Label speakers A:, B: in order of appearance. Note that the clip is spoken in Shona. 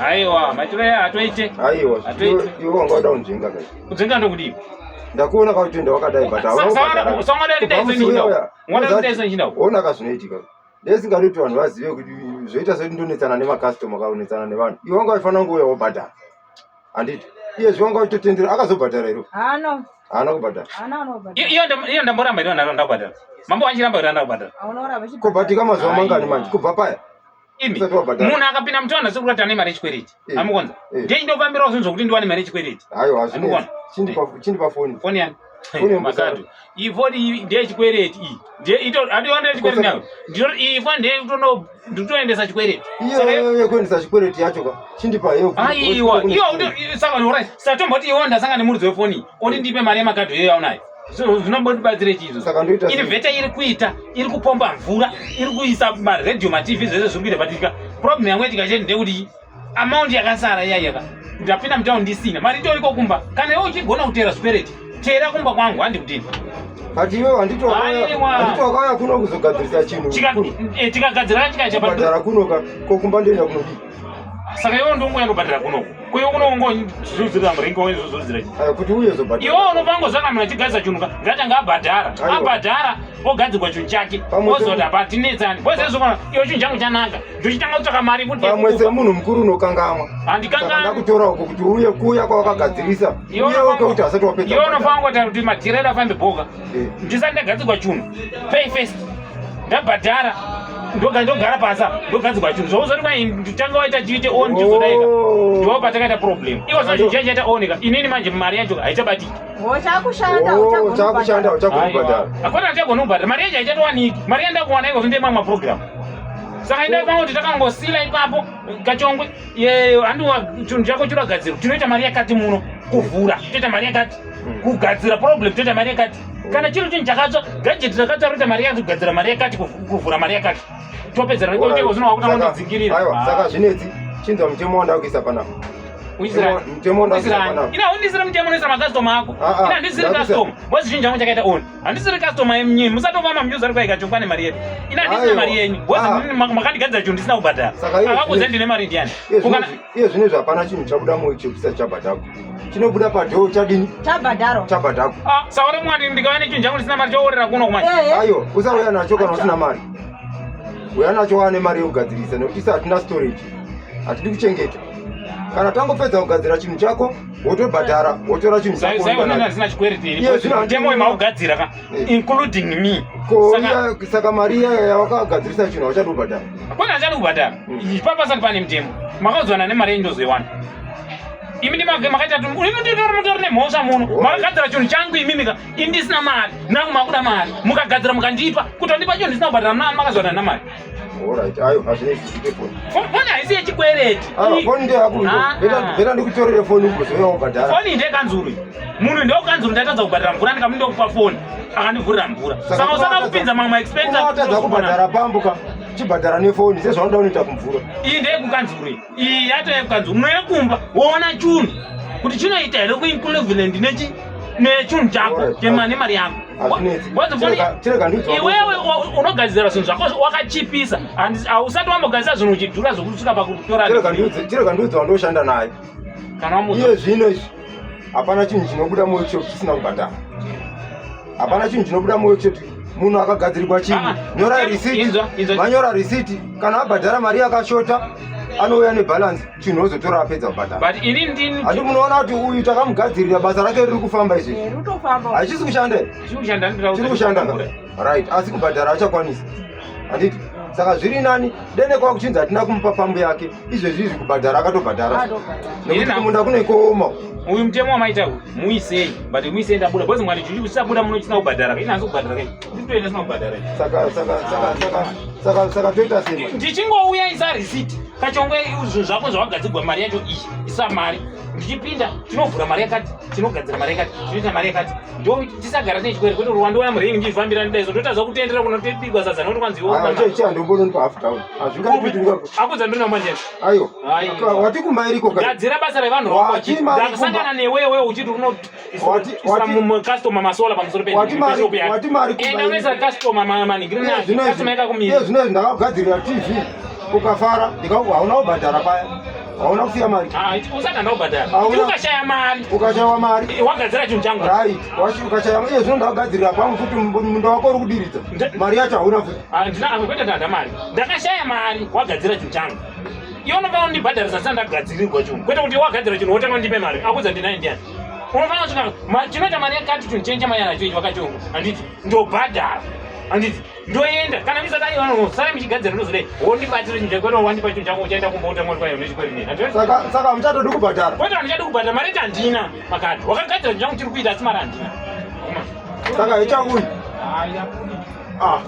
A: Aiwa, maitiro aya hatoite.
B: Aiwa,
A: Hatoite.
B: iwe wanga wada kunzvenga kai.
A: Kunzvenga ndokudii?
B: Ndakuona kwakutoenda wakadai but hauna kubhadhara.
A: Sangada
B: Kubva musi
A: ndidaiso
B: uya
A: njinda.
B: uya,
A: Ngwada ndidaiso njinda.
B: Ona ka zvinoitika. Ndisingadi kuti vanhu vazive kuti zvoita sekuti ndonetsana nemakastoma kana kunetsana nevanhu. Iwe wanga uchifanira kunge uya wobhadhara. Handiti? Iye zve wanga uchitotendera akazobhadhara here?
C: Haana.
B: Haana kubhadhara.
C: Haana anobhadhara.
A: Iyo iyo ndamboramba ino ndakubhadhara. Mambo wanchiramba kuti ndakubhadhara.
C: Aunoramba
B: Ko but kamazuva mangani manje kubva paya?
A: Imi.
B: Usati wabhadhara.
A: Munhu akapinda mutona sekuri kuti ane mari yechikwereti.
B: Eh.
A: Amukonza.
B: Eh.
A: Ndiye ndofambirawo zvinhu zvokuti ndiwane mari yechikwereti.
B: Aiwa hazvinetsi.
A: Andikuona.
B: Chindipa chindipa foni.
A: Foni yani.
B: Foni yembozara.
A: Makadu. Iyi foni iyi ndeyechikwereti iyi. Ndiye ito andiona chikwereti nayo. Ndino iyi foni ndiye kutono nditoendesa chikwereti.
B: Iyo yekuendesa chikwereti yacho ka. Chindipa iyo.
A: Aiwa, iyo saka alright. Saka tomboti iwe ndasanga nemuridzi wefoni. Oti ndipe mari yemakadhi iyoyo yaunayo. Zvinombotibatsire chii izvozvo?
B: Saka ndoita sei?
A: Inverter iri kuita, iri kupomba mvura, iri kuisa maredhiyo maTV zvese zviri kuita but ika problem yangu itika chete ndeyekuti amount yakasara iya yaka ndapinda mutauni ndisina mari itoriko kumba. Kana iwe uchigona kuteera zvikwereti, teera kumba kwangu handi kudini.
B: But iwe handiti wakauya
A: Aiwa.
B: handiti wakauya kuno kuzogadzirisa chinhu.
A: Tikagadzira chikaita but
B: Kubhadhara kuno ka ko kumba ndoenda kunodii?
A: saka iwe ndongoya ndobhadhara kunoku. Ko iwe unongozudzira murengi waizozuzira chii?
B: Aya, kuti uye zobhadhara.
A: Iwe unofangozvaka munhu achigadzira chinhu ka ngatanga abhadhara.
B: Aiwa.
A: Abhadhara ogadzirwa chinhu chake.
B: Pamwe
A: Ozoti apa tinetsani. Bozezvokona iwe chinhu changu chanaka. Ndochitanga kutsvaka mari futi
B: Pamwe
A: yekukupa.
B: semunhu mukuru unokangamwa. Saka
A: Handikanganwi.
B: ndakutora uko kuti uye kuuya kwawakagadzirisa.
A: Iwe
B: Uye uke kuti asati wapedza.
A: Iwe
B: kubhadhara.
A: unofanira kuita kuti madhiri edu afambe bhoka.
B: Eh.
A: Ndisati ndagadzirwa chinhu. Pay first. Ndabhadhara. Ndogara pasi apa. Ndogadzirwa chinhu. Zvauzoti kwai nditanga waita chiite on chizodaika.
B: Oh.
A: Ndipo patakaita problem. Iwo zvacho chiya chaita on ka. Inini manje mari yacho haichabatiki.
C: Chakushanda
B: Oh, chakushanda uchagona kubhadhara.
A: Hakuna achagona kubhadhara. Mari yacho haichatowaniki. Mari yandakuwana iko zvinde mamwe program. Saka indai pangu kuti takangosila ipapo kachongwe ye handiwa chinhu chako chiragadzirwa tinoita mari yakati muno kuvhura toita mari yakati kugadzira problem toita mari yakati kana chiri chinhu chakatsva gadget rakatsva roita mari yakati kugadzira mari yakati kuvhura mari yakati topedzera iko zvino wakuta kundidzingirira
B: Aiwa, saka zvinetsi chinzwa mutemo wandakuisa panapa. Mutemo wandakuisa panapa.
A: Ina handisiri mutemo unoisa makastoma ako.
B: Ah, ah,
A: Ina handisiri
B: ndakuisa-
A: customer. Boss chinhu changu chakaita on. Handisiri customer yenyu. Musatofamba muchiuza kuti kwaika chokwane mari yedu. Ina handisina
B: Aiwa.
A: mari yenyu. Boss
B: Ah.
A: makandigadzira chinhu ndisina kubhadhara.
B: Saka iye
A: Akakuudza
B: zvino-
A: ndine mari ndiyani?
B: Iye
A: Ko kana
B: iye zvinezvi hapana chinhu chabuda muchekisa chabhadhako. Chinobuda padhoo chadini?
C: Chabhadharo.
B: Chabhadhako.
A: Ah, saka uri mwati ndikauya nechinhu changu ndisina mari choorera kuno kumanje.
C: Ehe.
B: Aiwa, usauya nacho kana usina mari. Uya nacho waane mari yekugadzirisa nekuti isu hatina storage. Hatidi kuchengeta. Kana tangopedza kugadzira chinhu chako, wotobhadhara, wotora chinhu chako.
A: Sai
B: woenda
A: unenge
B: nacho.
A: ndisina chikwereti
B: Iye
A: here.
B: zvino
A: Mutemo wemaugadzira ka
B: Eh.
A: including me.
B: Ko
A: Saka
B: saka mari iya yawakagadzirisa chinhu hauchadi kubhadhara.
A: Kwani hachadi kubhadhara. Ipapo pasati pane mutemo. Makaudzwana nemari yenyu ndozoiwana. Imi ndimake makaita tu imi nditori mutori nemhosva muno. Makagadzira chinhu changu imimi ka ini ndisina mari. Nangu makuda mari. Mukagadzira mukandipa. Kutondipa chinhu ndisina kubhadhara mna makazwana namari.
B: Alright, ayo hazvinetsi ndipe foni.
A: Foni haisi yechikwereti.
B: Ah, foni ndeyako.
A: Ah, ah.
B: Beta ndikutorere foni ugozouya wobhadhara.
A: Foni ndeyekanzuru iyi. Munhu ndewekanzuru ndatadza kubhadhara mvura ndikamundokupa foni akandivhurira mvura. Saka usada kupinza mamwe maexpense.
B: Watadza kubhadhara pambu ka. Chibhadhara nefoni sezvaunoda unoita kumvura.
A: Iyi ndeyekukanzuru iyi. Iyi yato yekukanzuru. Unoyekumba woona chunhu kuti chinoita here kuequivalent nechi nechunhu chako
B: Alright.
A: chema nemari yako.
B: Hazvinetsi.
A: Wazofoni
B: Chirega ndiudzwa.
A: iwewe unogadzira zvinhu zvako wakachipisa. Hausati wambogadzira zvinhu uchidhura zvokusvika pakutora.
B: Chirega ndiudze wandoshanda naye.
A: Kana wamuudza.
B: Iye zvino izvi hapana chinhu chinobuda muworkshop chisina kubhadhara. Hapana chinhu chinobuda muworkshop. Munhu akagadzirirwa chinhu,
A: Ah,
B: nyora
A: inzwa,
B: receipt.
A: inzwa.
B: Vanyora receipt, kana abhadhara mari yakashota, anouya nebalance, chinhu ozotora apedza kubhadhara.
A: But ini ndini
B: Handi munoona kuti uyu takamugadzirira basa rake riri kufamba izvezvi.
C: Eh, rutofamba.
B: Hachisi kushanda here?
A: chiri kushanda ndiraudza.
B: Chiri kushanda ka? Right, asi kubhadhara achakwanisa. Handiti? Saka zviri nani dene kwakuchinzi hatina kumupa pambu yake izvezvi izvi kubhadhara akatobhadhara.
C: Atobhadhara.
B: Nekuti kumunda kune kooma.
A: Uyu mutemo wamaita uyu muisei but muisei ndabuda because mwari chichi kusabuda muno chisina kubhadhara ka ina hanzi kubhadhara ka nditoenda sina kubhadhara
B: Saka saka saka saka saka saka toita sei?
A: Ndichingoouya isa receipt kachongwe zvinhu zvako zvawagadzirwa mari yacho iyi isa mari ndichipinda tinovhura mari yakati tinogadzira mari yakati tinoita mari yakati ndo tisagara tine chikwere kwete kuti wandiona muringi ndichifambira ndidaiso ndotadza kutendera kunotibikwa sadza nokuti kwanzi iwe
B: Ah, che che handimbononi pa half down. Hazvingaiti kuti
A: akudza ndona manje
B: Ayo.
A: Aiwa.
B: Wati kumba iriko ka.
A: Gadzira basa revanhu
B: Wati
A: rako
B: mari
A: ndakusangana newewe uchiti
B: Wati-
A: unoisa customer masola pamusoro
B: Wati mari-
A: peshop yako.
B: wati mari kumba
A: Enda unoisa
B: iriko.
A: customer maningiri
B: Iye
A: nacho
B: zvino
A: customer
B: izvi
A: yakakumira
B: iye zvino izvi ndakakugadzirira TV ukafara ndikaku hauna kubhadhara paya. Hauna kusiya mari.
A: Ah, usati handina kubhadhara.
B: Hauna.
A: Ukashaya mari.
B: Ukashaya mari.
A: Wagadzira chinhu changu.
B: Right. Ukashaya iye zvino ndakugadzirira kwangu futi munda wako uri kudiridza. Mari yacho hauna futi.
A: Ah, ndina kwete ndanda mari. Ndakashaya mari wagadzira chinhu changu. Iwe unofanira kundibhadharisa sisati ndagadzirirwa chinhu. Kwete kuti wagadzira chinhu wotanga kundipe mari. Akudza ndinaye ndiani? Unofanira kusvika chinoita mari yakati chinhu chenje mari yanacho ichi wakachongo. Handiti ndobhadhara. Handiti ndoenda kana ndisati aiwa sara muchigadzira ndozodai wondibatira chinhu chako wandipa chinhu chako uchaenda kumba utanga kuti kwaiyo nechikwereti neni. Handiti
B: Saka muchatodi kubhadhara.
A: kwete handichadi kubhadhara mari yacho handina makadhi. Wakagadzira chinhu changu chiri kuita asi mari handina.
B: Saka ichauyi. Ah.